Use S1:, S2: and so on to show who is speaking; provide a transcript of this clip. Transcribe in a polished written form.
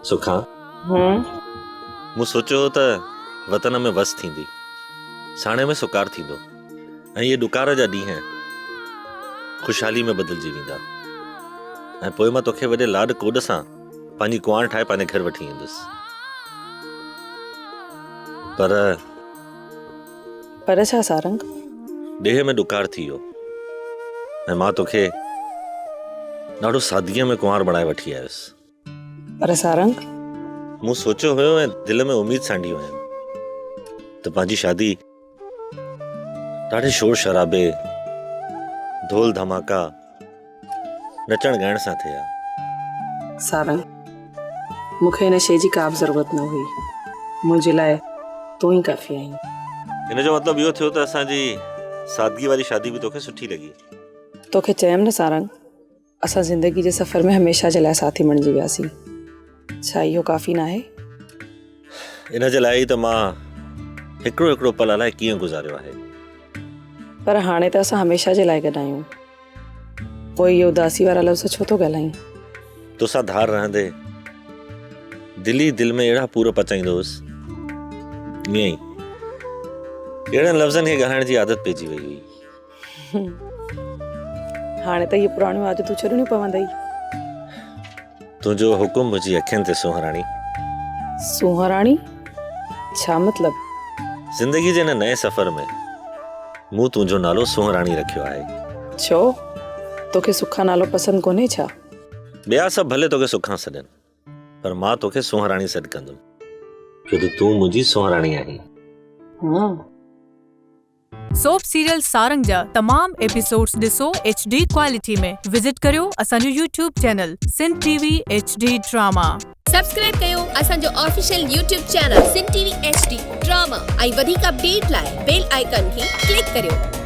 S1: سکان. مون سوچيو هو ته وطن ۾ وس ٿيندي، ساڻيهه ۾ سڪار ٿيندو ۽ اهي ڏڪار جا ڏينهن خوشحالي ۾ بدلجي ويندا ۽ پوء مان توکي وڏي لاڏ ڪوڏ سان پنهنجي ڪنوار ٺاهي پنهنجي گهر وٺي ايندس. پر.
S2: پر ڇا سارنگ؟
S1: ڏيهه ۾ ڏڪار ٿي ويو ۽ مان توکي ڏاڍو سادگيء ۾ ڪنوار بڻائي وٺي آيس.
S2: پر سارنگ!
S1: مون سوچيو هيو ۽ دل ۾ اميد سانڍي هيم ته پنهنجي شادي ڏاڍي شور شرابي، ڍول ڌماڪا، نچڻ ڳائڻ سان ٿئي ها.
S2: سارنگ! مون کي ان شيء جي ڪا به ضرورت نه هئي. منهنجي لاء تون ئي ڪافي آهين.
S1: ان جو مطلب اهو ٿيو ته اسان جي سادگي واري شادي به توکي سٺي لڳي.
S2: توکي چيم نه سارنگ! اسان زندگي جي سفر ۾ هميشه جي لاء ساٿي بڻجي وياسين. ڇا اهو ڪافي ناهي؟
S1: ان جي لاء ئي ته مان هڪڙو هڪڙو پل الائي ڪيئن گذاريو آهي.
S2: پر هاڻي ته اسان هميشه جي لاء گڏ آهيون. پوء اهي اداسي وارا لفظ ڇو ٿو ڳالهائين؟
S1: توسان ڌار رهندي دل ئي دل ۾ اهڙا پور پچائيندو هوس. ائين ئي اهڙن لفظن کي ڳالهائڻ جي عادت پئجي وئي هئي.
S2: هاڻي ته اهي پراڻيون عادتون ڇڏڻيون پوندئي.
S1: تنهنجو حڪم منهنجي اکين تي سونهن راڻي.
S2: سونهن راڻي؟ ڇا مطلب؟
S1: زندگي جي هن نئين سفر ۾ مون تنهنجو نالو سونهن راڻي رکيو آهي.
S2: ڇو؟ توکي سکا نالو پسند ڪونهي ڇا؟
S1: ٻيا سڀ ڀلي توکي سکان سڏين پر مان توکي سونهن راڻي سڏ ڪندم. ڇو ته تون منهنجي سونهن راڻي آهين.
S2: ها.
S3: سوپ سيريل سارنگ جا تمام ايپيسوڊز ڏسو ايڇ ڊي ڪوالٽي ۾ وزٽ ڪريو اسان جو YouTube channel Sindh T V H D drama.
S4: Subscribe ڪيو اسان جو official YouTube channel Sindh T V H D drama ۽ وڌيڪ اپڊيٽ لاء بيل آئيڪان کي ڪلڪ ڪريو.